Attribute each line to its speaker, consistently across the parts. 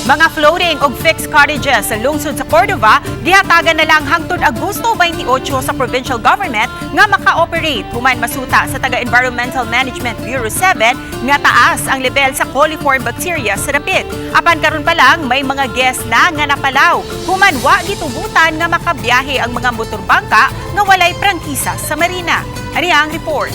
Speaker 1: Mga floating ug fixed cottages sa lungsod sa Cordova gihatagan na lang hangtod Agosto 28 sa provincial government nga maka-operate human masuta sa taga Environmental Management Bureau 7 nga taas ang level sa coliform bacteria sa dapit. Apan karon pa lang, may mga guest na nga napalaw human wa gitugutan nga makabiyahe ang mga motor bangka nga walay prangkisa sa marina. Ani ang report.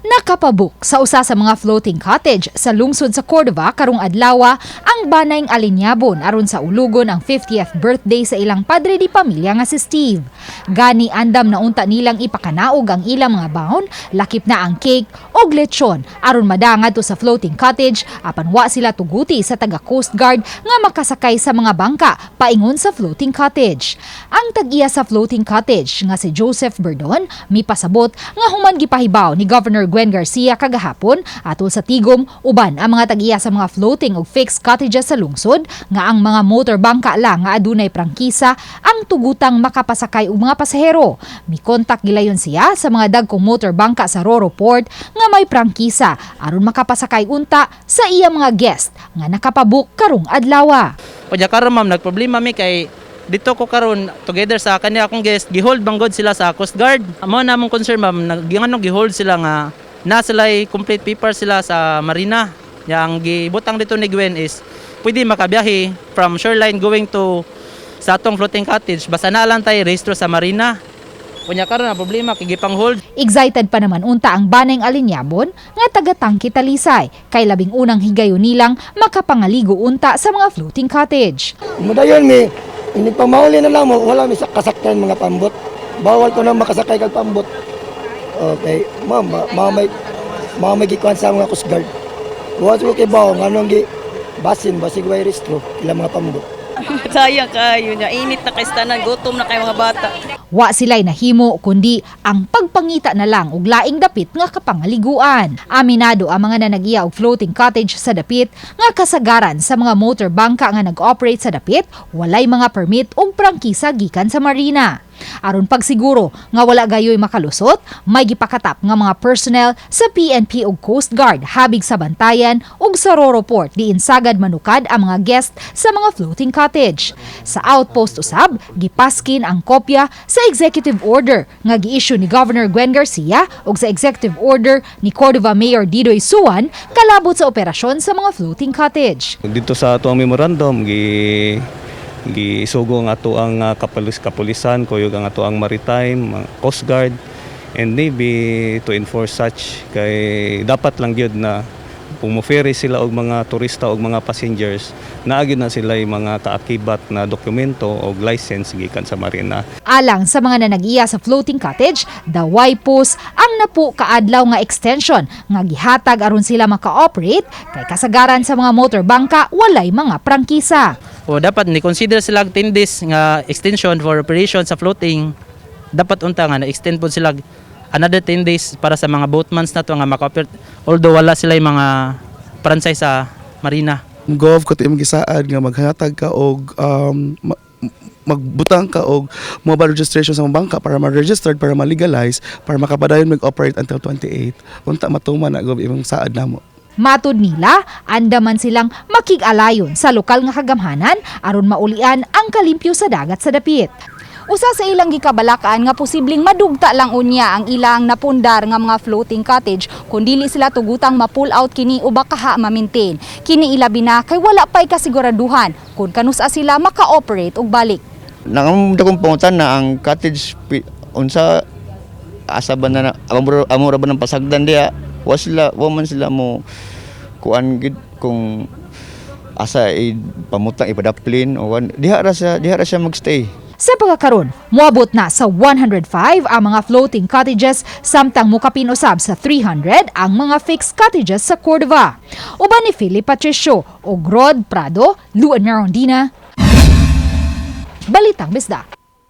Speaker 2: Nakapabook sa usa sa mga floating cottage sa lungsod sa Cordova karong adlawa ang banayng Alinyabon aron sa ulugon ang 50th birthday sa ilang padre di pamilya nga si Steve. Gani andam na unta nilang ipakanaog ang ilang mga baon, lakip na ang cake og lechon, aron madanga to sa floating cottage, apan wa sila tuguti sa taga Coast Guard nga makasakay sa mga bangka paingon sa floating cottage. Ang tag-iya sa floating cottage nga si Joseph Berdon mipasabot nga human gipahibaw ni Governor Gwen Garcia kagahapon atol sa tigom uban ang mga tag-iya sa mga floating ug fixed cottages sa lungsod nga ang mga motor bangka lang nga adunay prangkisa ang tugutang makapasakay og mga pasahero. Mikontak gilayon siya sa mga dagkong motor bangka sa Roro Port nga may prangkisa aron makapasakay unta sa iya mga guest nga nakapabook karong adlawa.
Speaker 3: Unya karon, ma'am, nagproblema mi kay dito ko karon together sa kanya akong guest, gihold bangod sila sa Coast Guard. Mao na among concern, ma'am, nag ano, gihold sila nga na sila complete paper sila sa marina. Yang gibutang dito ni Gwen is pwede makabiyahe from shoreline going to sa atong floating cottage basta na lang tayo rehistro sa marina. Unya karon ang problema kay gipang hold.
Speaker 2: Excited pa naman unta ang banayng Alinyabon nga taga-Tangke Talisay kay labing unang higayon nilang makapangaligo unta sa mga floating cottage.
Speaker 4: Mudayon mi, ini pamauli na lang mo, wala mi sa kasakyan mga pambot. Bawal ko na makasakay kag pambot. Okay, ma'am, mamay gikuan sa mga Coast Guard. Wa ko kay bawo nganong gi basin basig way restro ilang mga pambot.
Speaker 5: Sayang kayo niya. Init na kay tanan, gutom na kay mga bata.
Speaker 2: Wa sila'y nahimo kundi ang pagpangita na lang og laing dapit nga kapangaliguan. Aminado ang mga nanagiya og floating cottage sa dapit nga kasagaran sa mga motor bangka nga nag-operate sa dapit walay mga permit ug prangkisa gikan sa marina. Aron pagsiguro nga wala gayoy makalusot, may gipakatap nga mga personnel sa PNP ug Coast Guard habig sa Bantayan ug sa Roro Port diin sagad manukad ang mga guest sa mga floating cottage. Sa outpost usab, gipaskin ang kopya sa executive order nga gi-issue ni Governor Gwen Garcia ug sa executive order ni Cordova Mayor Didoy Suan kalabot sa operasyon sa mga floating cottage.
Speaker 6: Dito sa ato ang memorandum, gi gisugo ang ato ang kapulisan, kuyog ang ato ang maritime, mga Coast Guard and Navy to enforce such kay dapat lang gyud na kung mo-ferry sila og mga turista og mga passengers, naa gyud na sila mga kaakibat na dokumento og license gikan sa marina.
Speaker 2: Alang sa mga nanagiya sa floating cottage, daway pos ang napu kaadlaw nga extension nga gihatag aron sila maka-operate kay kasagaran sa mga motor bangka walay mga prangkisa.
Speaker 3: O dapat ni consider sila og 10 days nga extension for operation sa floating. Dapat unta nga na extend pod sila another 10 days para sa mga boatmans na to nga maka-operate although wala sila yung mga franchise sa marina.
Speaker 7: Gov, kato imong gisaad nga maghatag ka og magbutang ka og mobile registration sa mga bangka para ma-registered, para ma-legalize, para makapadayon mag-operate until 28. Unta matuman na, Gov, imong saad namo.
Speaker 2: Matud nila, andaman silang makig-alayon sa lokal nga kagamhanan aron maulian ang kalimpyo sa dagat sa dapit. Usa sa ilang gikabalakaan nga posibleng madugta lang unya ang ilang napundar nga mga floating cottage kung dili sila tugutang ma-pull out kini o bakaha ma-maintain. Kini ilabi na kay wala pa'y kasiguraduhan kung kanusa sila maka-operate og balik.
Speaker 8: Nang dakong pangutan na ang cottage unsa asa ba na amura, amura ba ng pasagdan diya, wa sila, wa man sila mo kuan gid kung asa i pamutang ipadaplin o diha ra siya magstay.
Speaker 2: Sa pagkakaron, moabot na sa 105 ang mga floating cottages samtang mukapin usab sa 300 ang mga fixed cottages sa Cordova. Uban ni Philip Patricio o Rod Prado, Luan Merondina, Balitang Bisdak.